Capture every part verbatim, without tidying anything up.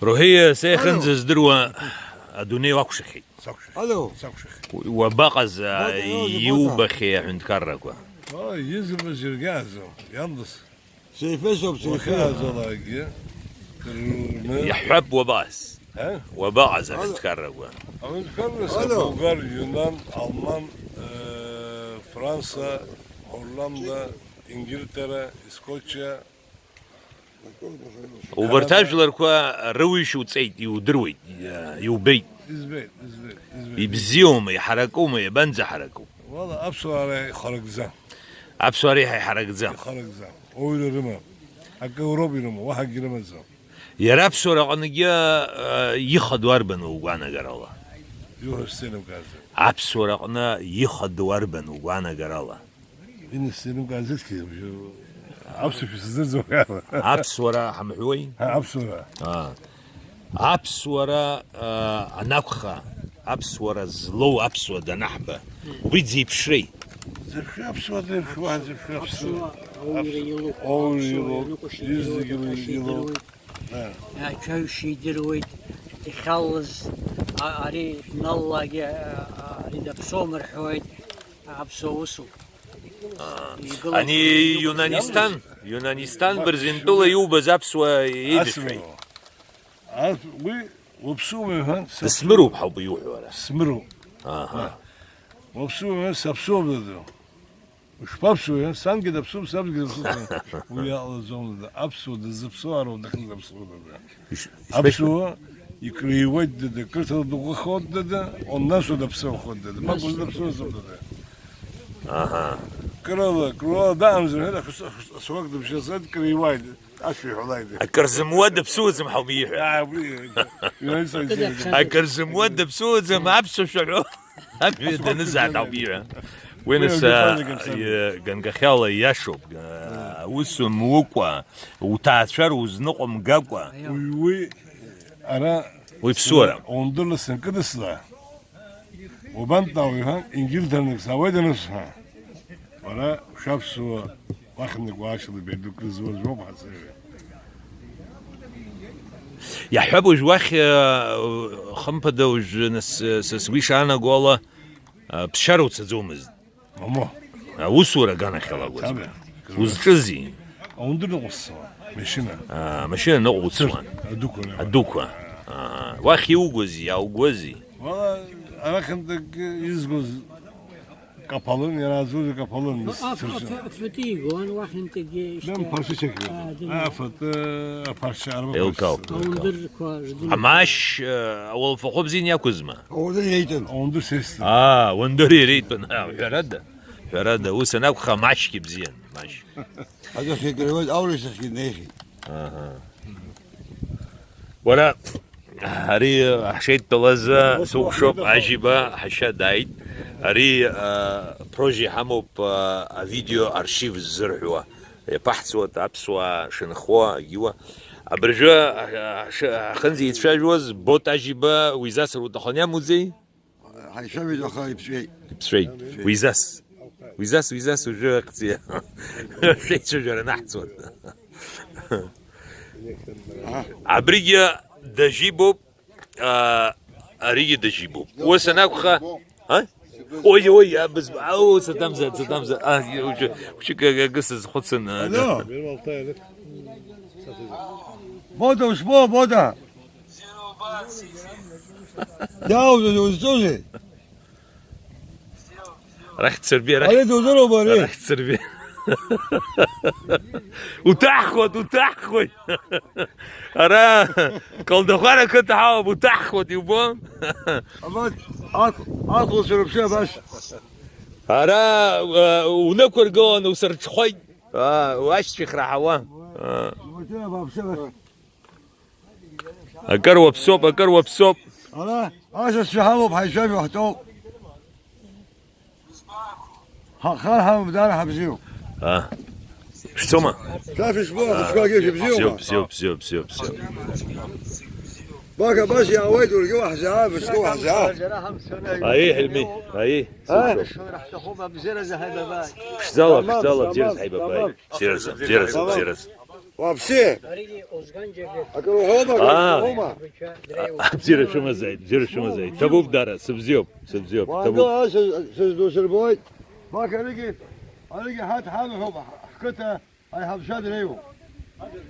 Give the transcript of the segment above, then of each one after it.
Руҳиа, сеихынӡа здыруа адунеи уакәшахьеит. Сакәшахьеит. Алло. Сакәшахьеит. Уабаҟаз, а, Бота, иоузи, Бота? Иубахьеи аҳәынҭқаррақәа? О, изыбаз иргьааӡам, иамдас. Сеифесоуп, Сеифе. Уахьааӡалакгьы, дырҩны. Иаҳҳәап, уабаҟаз? Ҳа? Уабаҟаз Алло. Аҳәынҭқаррақәа? Аҳәынҭқарра Алло. Сабугар, Иунан, Алман, э, Франса, Ҳолланда, Ингилтера, Искочиа. Убарҭ ажәларқәа рыуишь уҵеит, иудыруеит, иубеит. Избеит, избеит, избеит. Ибзиоума, иҳаракума, иабанӡаҳараку? Уала, аԥсуаа ара ихаракӡам. Аԥсуаа реиҳа иҳаракӡам. Ихаракӡам. Оура рымам. Акы ауроуп ирымоу, уаҳагьы рымаӡам. Иара аԥсуара аҟныгьы, а, ихадоу арбану угәаанагарала? Иуҳәо сзеилымкааӡеит. Аԥсуара аҟны ихадоу арбану угәаанагарала? Ина сзеилымкааӡеит, аԥсуа шәысзыӡырҩуама? Аԥсуара ҳамҳәуеи? Ҳа, аԥсуара. А. Аԥсуара, а, анакәха, аԥсуара злоу аԥсуа данаҳба, убри дзеиԥшреи? Дзеиԥшра аԥсуа, дзеиԥшуа, дзеиԥшра аԥсуа. Аԥсуа ауаҩра илоуп, ауаҩра аԥсуа илоуп, ианыҟәашьа изегьы идыруеит, илоуп. Аҭашьа идыруеит. Да. Иаҳәшьа ишидыруеит, ихьалыз, а-, ари журналлагьы, а-, а-, ари даԥсуам рҳәоит, аԥсуа усуп. А. Игылоуп. Ани Иунанистан, Иунанистан Бырзентәыла иубаз аԥсуа еидышәеит. Асмыру. Ас-, уи уаԥсума иҳәан, саԥсума. Дысмыруп ҳауп иуҳәо ара. Смыруп. Аҳа. Уаԥсума иҳәан, саԥсуам, даду. Ушԥаԥсуеи, а? Сангьы даԥсуп, сабгьы даԥсуп. Уи иҟалаӡом, даду. Аԥсуа дыззаԥсоу ароуп дахьынӡаԥсуа, даду. Иш-, ишԥеиԥш- Аԥсуа икриуеит, даду, қырҭуа дыӷәӷәахоит, даду, он нас удаԥсыуахоит, даду. Мап уздаԥсуазом, даду. Аҳа. Кырала, круала даамзар, ҳәа, ахыс-, ахыс-, асуак дыбжьазар, дкриуааит. Ашәа иҳәалааит. Акыр зымуа дыԥсуаӡам ҳауп ииҳәа. Аа, уи, уи, уи, уи, уи. Акыр зымуа дыԥсуаӡам, аԥсуа шәаҳәо. Амҩа данызааит ҳауп ииҳәа. Уи нас, уи а, агәаҭараҿы гаԥсами. Ганкахьала ииашоуп, а, ус мукәа, уҭаацәа рузныҟәымгакәа. Уи, уи, ара уи ԥсуара. Ондырлы сынкыдысла. Убантәи ауаҩ ҳәа, Ингилҭарнак саауеит анысҳәа, уара шәаԥсуа уахьынтәи уаашьала беидук рызуазоуп ҳацеиуеит. Иаҳҳәап, уажә уахь, э, хымԥада, уажә нас, э, са сгәы ишаанаго ала, э, ԥсшьара уцаӡомызт. Момо. Аусура аганахьала акәызма? Ҭабе. Узҿызи? Аундыр ныҟәсцауан, машьына. Аа, машьына ныҟәуцуан. Адәықәа. Адәықәа. Аа, уахь иугози, иааугози? Уала, арахьынтәык изгоз каԥалын, иара аӡәы каԥалын, нас Аф-, цыршьын. Аф-, афатәы игон, уахьынтәыгьы Дам ишьҭа-, ԥаршьа чекҩын. Аа, дым- Афатәы, аԥаршьа арба Еилкаауп. Ԥаршьа. Аундырқәа рдын. Амашь, э, ауалфахәы бзиан иақәызма? Аундыр иеитәын. Аундыр сестын. Аа, аундыр иреитәын. Аа, ҳәарада. Ҳәарада, ус анакәха, Машьгьы бзиан, Машь. Адәахьы икыруеит, аурысахьгьы неихьеит. Аҳа. Уара, ари ҳшеидтәалаз сукәшоуп, Ажьиба ҳашьа дааит. Ари, а, прожи ҳамоуп, а, авидео аршив ззырҳәуа. Иаԥаҳҵоит аԥсуаа шынхо, агьиуа. Абыржәы, а, а, ш-, ҳахьынӡеицәажәоз, Бот Ажьиба уизасыр уҭахын иамуӡеи? Ҳаишәамеит, аха иԥҵәеит. Иԥҵәеит. Уизас. Уизас, уизас, уажәы акциа. Шәеицәажәара наҳҵуан. Ага. Абригьы дажьибоуп, а, аригьы дажьибоуп. Ус анакәха, а? Ой, ой, абыз, ау, сатамза, сатамза. А, уҷы, уҷы, га, га, га, сызхәыцын, а, га. Алло. Бода, ушбо, Бода. Иаауз, узҿузеи? Арахь дсырбеи, арахь. Ари дудыруама, ари? Арахь дсырбеи. Уҭаххоит, уҭаххоит. Ара Калдахәара ақыҭа ҳауп, уҭаххоит, иубом? Абас, аҭ-, аҭлацәа рыԥсы абас. Ара, э, унықәыргыланы усырҽхәеит. А, уашьцәа ихраҳауа. А. Иуаҵәы абааԥсы абас. Акыр уаԥсоуп, акыр уаԥсоуп. Ара, асасцәа ҳамоуп, ҳаицәажәо ҳтәоуп. Ҳа-, хар ҳамоуп, даара ҳабзиоуп. А. Шәцома? Шәа шәышбо, ахәыҷқәагьы шәыбзиоума? Бзиоуп, бзиоуп, бзиоуп, бзиоуп, бзиоуп. Бака, абас иаауеит, уаргьы уаҳзаа, бысгьы уаҳзаа. Аиеи, Ҳельми, аиеи. А? Ԥшӡала, ԥшӡала, бзиаразы ҳаибабааит. Бзиаразы, бзиаразы, бзиаразы. Вообще. Акыр уҳәома, акыр Аа. уҳәома. Абзиара шәымазааит, абзиара шәымазааит. Ҭабуп, дара, сыбзиоуп, сыбзиоуп, ҭабуп. Уаангыл, ара сыз-, сызду сырбоит. Бак аригьы, аригьы ҳаҭ ҳамҳәоуп, ҳ-, ҳқыҭа аиҳабацәа дреиуоуп.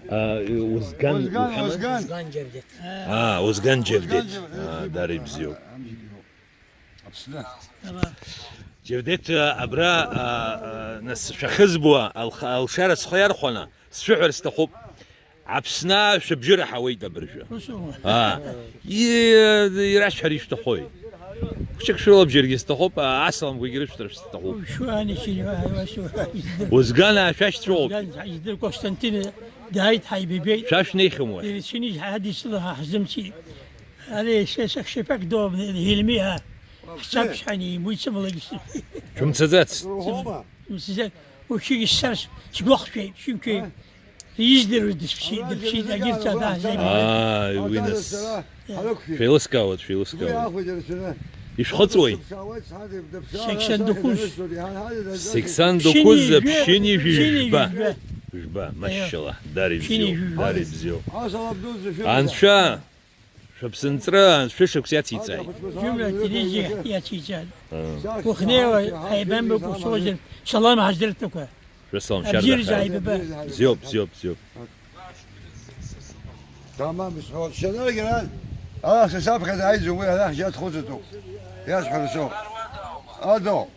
А, Узган Узган, уҳәама? Узган. Узган Џьевдеҭ. А, Узган Џьевдеҭ. Узган Џьевдеҭ. А, дара ибзиоуп. Аԥсны. Џьевдеҭ, а, абра, а, а, нас шәахьызбуа, алх-, алшара схы иархәаны, сшәыҳәар сҭахуп. Аԥсны шәыбжьы раҳауеит абыржәы. Ус аума? Аа. И-, ирасҳәар ишәҭахои? Хәыҷык шәылабжьаргьы сҭахуп, а, асаламқәагьы рышәҭар шәҭахуп. Ушуан ичинуа, ушуан. Узган аашәашьцәоуп. Узган ҳаидыр Константин дааит, ҳаибабеит. Шәа шәнеихьым уахь. Ирцәыныз ҳадисла ҳзымцеит. Ари сесах шьапак дообны, Ельмиа. Ҳцап шҳани, муицамлагьы. Шәымцаӡац. Ушьыгьы сцарц сгәахәшәеит, шәымшәеи. Издыруаз дыԥшит, дыԥшит, агьырҭ адаҳзеи. Ааи, уи нас. Шәеилыскаауеит, шәеилыскаауеит. Ишәхыҵуеи? Сексен дукуз. Сексен дукуз, ԥшьынҩажәи жәба. Ԥшьынҩажәи жәба. Жәба, машьшьала, дара ибзиоуп, дара ибзиоуп. Анцәа! Шәыԥсынҵры шәышықәс иациҵааит. Џьумҩа ателевизиа иациҵааит. Уахнеиуа аибамбакәа усозар, салам ҳаздырҭақәа. Шәысалам абзиара шәарҭахааит. Зааибаба. Бзиоуп, бзиоуп, бзиоуп. Тамам, исҳәоит. Шьадаргьы ара, ара сасаԥхьа дааиӡом, уи арахь џьа дхәыцытәуп. Иасҳәара соуп. Адо.